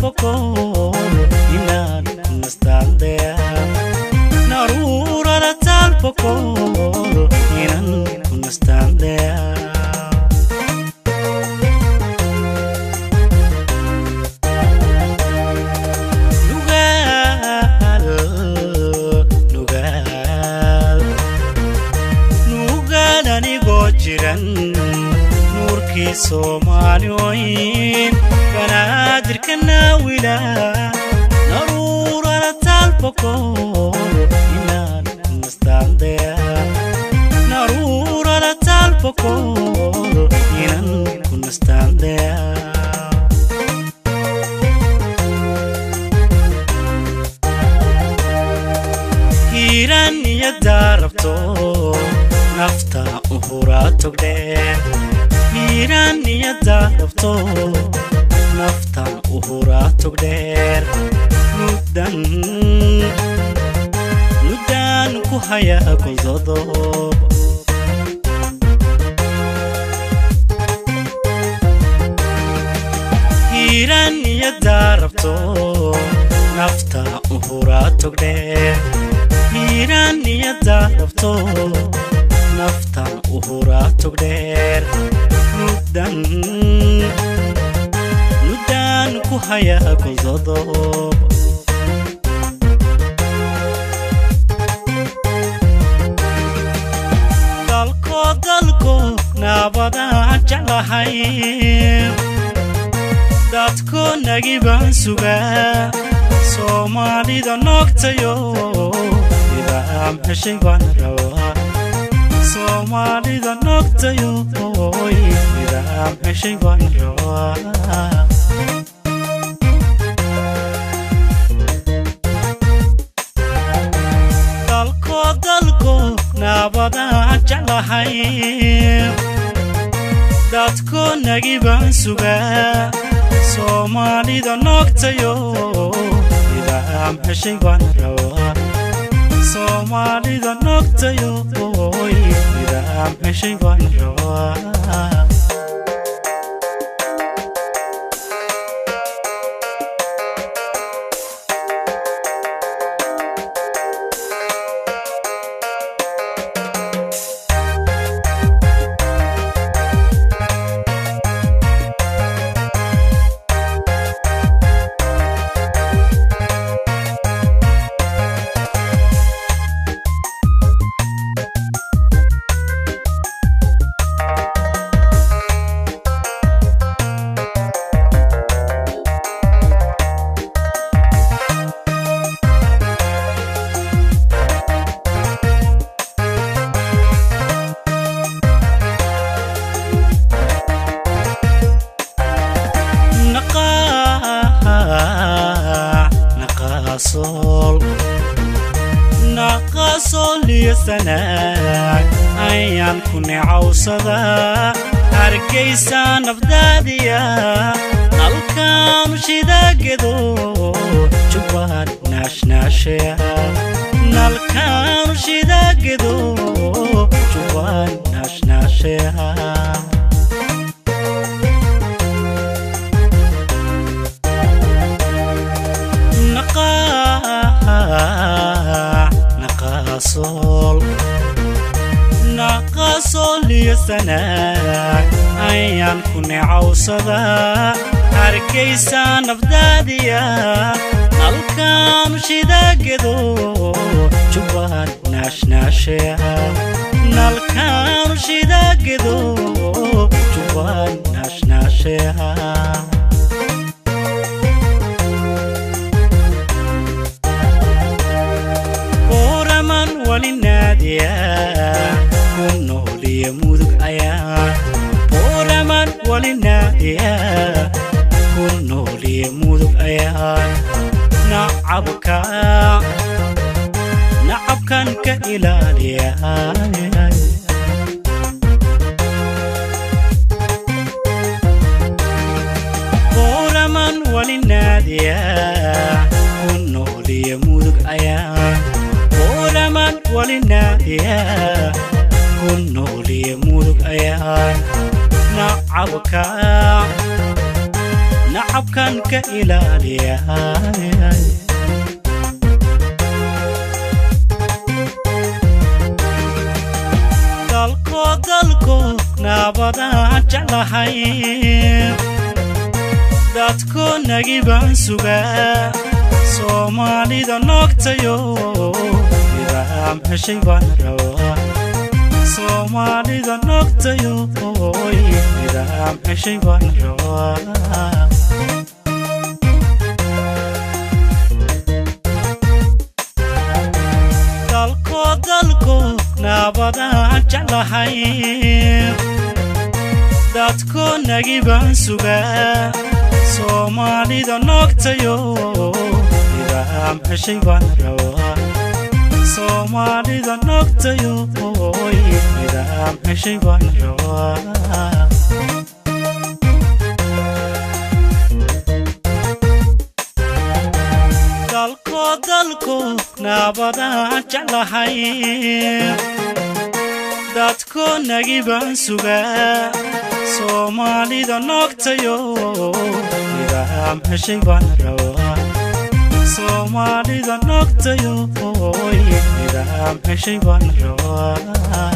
talbokool inaan ku nastaandaya naruurada talbokool inaan ku nastaandaya nuurkii Soomaaliyoyin banaadirka naawila naruurada talbokool inaan ku nastaandaya naruurada talbokool inaan ku nastaandaya hiiraan niyadda rabto nafta uhuraa togdheer hiiraan niyadda rabto nafta uhuraa togdheer muddan muddaan ku hayaa goldodob hiiraan niyadda rabto nafta uhuraa togdheer hiiraan niyadda rabto nafta uhuraa togdheer muddan muddaan ku hayaa goldodob dalko dalko nabadaan jeclahay dadko nagi baan sugaa Soomaalida noogtayo nidaam heshay baan rabaa Soomaalida noogtayo nidaam heshay baan rabaa dalko dalko nabadaan jeclahay dadko nagi baan sugaa Soomaalida noogtayo nidaam heshay baan rabaa Soomaalida noogtayo nidaam heshay baan rabaa naqasool ayaan ku necawsadaa hargeysa nafdaadiya nalkaanu shidagedo jubbaan naashnaashaya nalkaanu shidagedo jubbaan naashnaashaya naqasool iyo sanaag ayaan ku necawsadaa hargeysa nafdaadiya nalkaanu shidagedo jubbaan naashnaashaya nalkaanu shidagedo jubbaan naashnaashaya walinaadiya ku nooliya mudug ayaa Booraman walinaadiya ku nooliya mudug ayaa nacabka nacabkan ka ilaaliya Booraman walinaadiya ku nooliya mudug ayaa Booraman walinaadiya ku nooliya mudug ayaa nacabka Nacabkan ka ilaaliya. Dalko, dalko nabadaan jeclahay, dadko nagi baan sugaa. Soomaalida noogtayo nidaam heshay baan rabaa. Soomaalida noogtayo nidaam heshay baan rabaa. Dalko, dalko nabadaan jeclahay, dadko nagi baan sugaa. Soomaalida noogtayo nidaam heshay baan rabaa. Soomaalida noogtayo nidaam heshay baan rabaa. Dalko, dalko nabadaan jeclahay, dadko nagi baan sugaa. Soomaalida noogtayo nidaam heshay baan rabaa. Soomaalida noogtayo nidaam heshay baan rabaa.